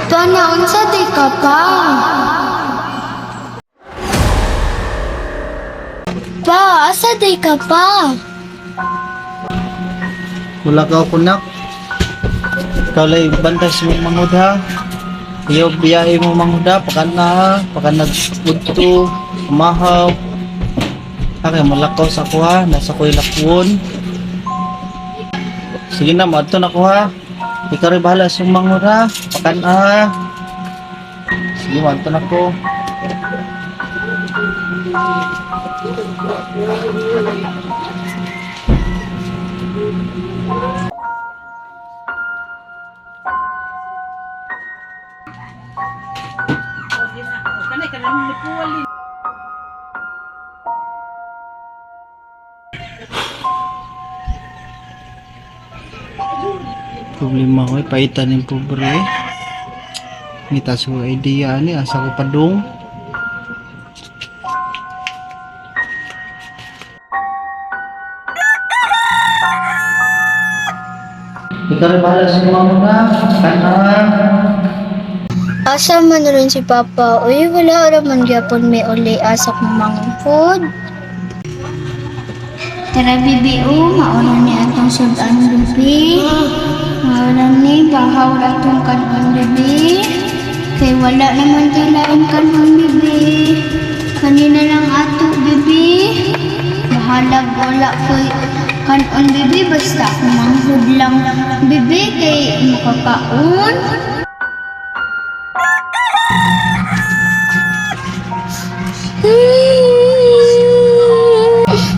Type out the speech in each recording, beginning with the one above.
Pa, naunsa day ka pa? Pa, asa day ka pa? Wala ka ako, nak. Ikaw lay bantay sa mong manghud ha. Iyo biyahe mo manghud ha. Pakan na ha. Pakan nagudto. Umahaw. Ha, kay malakaw sa ko ha. Nasa ko'y lakwon. Sige na, maadto na ko ha. Ikaw rin bahala sa mong manghud ha. Pakan na ha. Sige, maadto na ko. Problema ko, paitan yung pobre. Ngita sa ko idea ni, asa ko padung. Ikaw rin bahala sa mga muna. Kana. Asa man rin si Papa? Uy, wala ra man gyapon may uli asa kong manghud. Tara, bibi, o, mauna ni atong sudan, bibi. Mauna ni, bahaw atong kanon, bibi. Kay wala naman tilain kanon, bibi. Kanina lang ato, bibi. Bahalag wala ko'y kanon, bibi. Basta akong manghud lang, bibi, kay makakaon.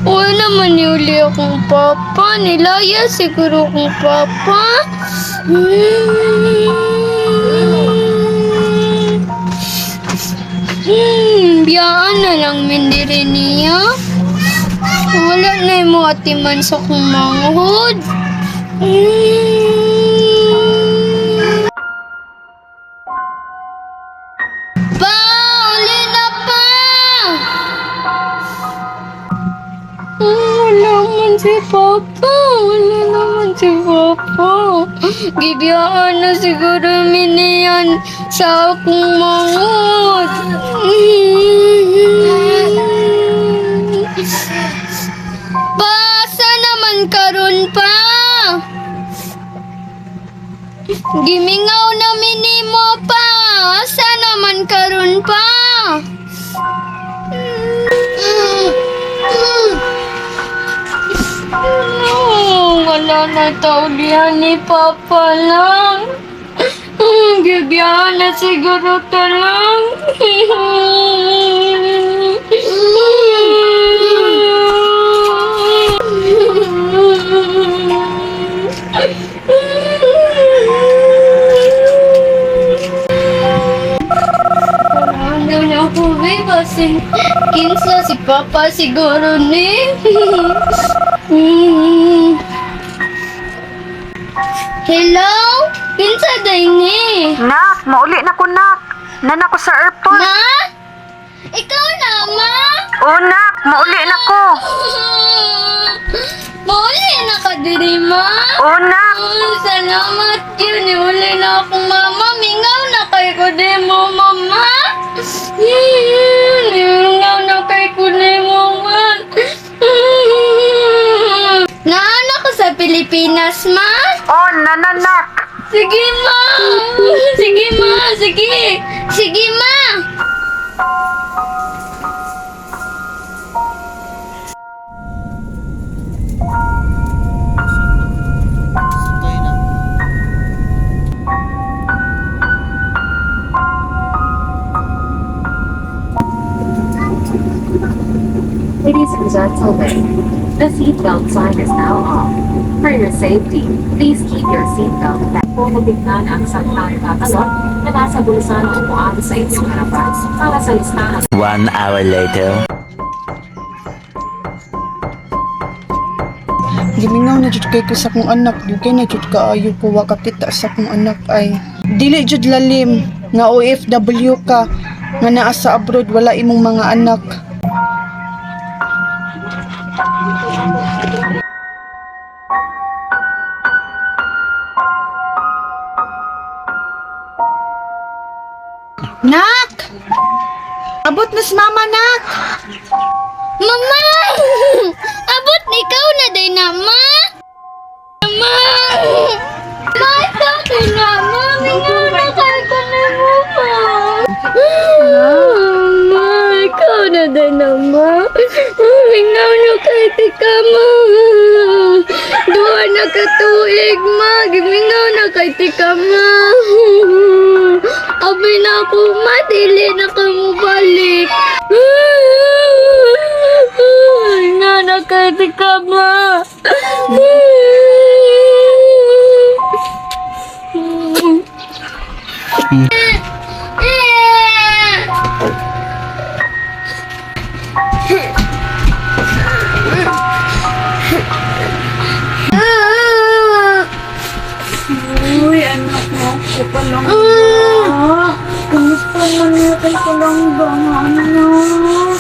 Wala naman ni uli akong papa. Nilaya siguro akong papa. Biyaan na lang mindiri niya. Wala na yung mga atiman sa kong manghod. Pa! Uli na pa! Wala man si Papa. Wala naman si Papa. Gibiyaan na siguro miniyan sa akong mangot. Pa, asa naman karon pa? Gimingaw na minimo pa. Asa naman karon pa? No, wala na taulihan ni Papa lang. Gibiyaan na siguro to lang. Ano na ako, babe? Basin, kinsa si Papa siguro ni. Hello? Kinsa day ni? Nak, mauli na ko nak. Nana ko sa airport. Ma? Ikaw na, ma? Oh, nak, mauli na ko. Mauli na ka diri, ma? Oh, nak. Oh, salamat yun. Uli na akong mama. Mingaw na kay ko di mo, mama. Mingaw na kay ko di mo, ma. Naana ko sa Pilipinas, ma? Oh, nana nak. Sige, ma. Sige, ma. Sige. Sige, ma. Sutoy na. Ladies and gentlemen, the seatbelt sign is now off. For your safety, please keep your seatbelt back. Kung tignan ang saktang tatalot na nasa bulsa ng upuan sa inyong harapan para sa listahan. 1 hour later. Gimingaw na jud kay ko sa akong anak, dugay na jud kaayo ko wa kakita sa akong anak ay. Dili jud lalim nga OFW ka nga naa sa abroad wala imong mga anak. Nak! Abot na si mama, nak! Mama! Abot ni ikaw na day na, ma! Ma! Ma, ikaw day na, ma! Mingaw na kay ko na mo, ma! Ma, ikaw na day na, ma! Mingaw na kay tika, ma! Duha na ka tuig, ma! Gimingaw na kay tika, ma! Abi na ako, ma! Dili na ka mo balik! Nga na kay tika, ma! Uy, anak mo. Ako pa lang ba? Kamusta man natin ko lang ba nga, anak?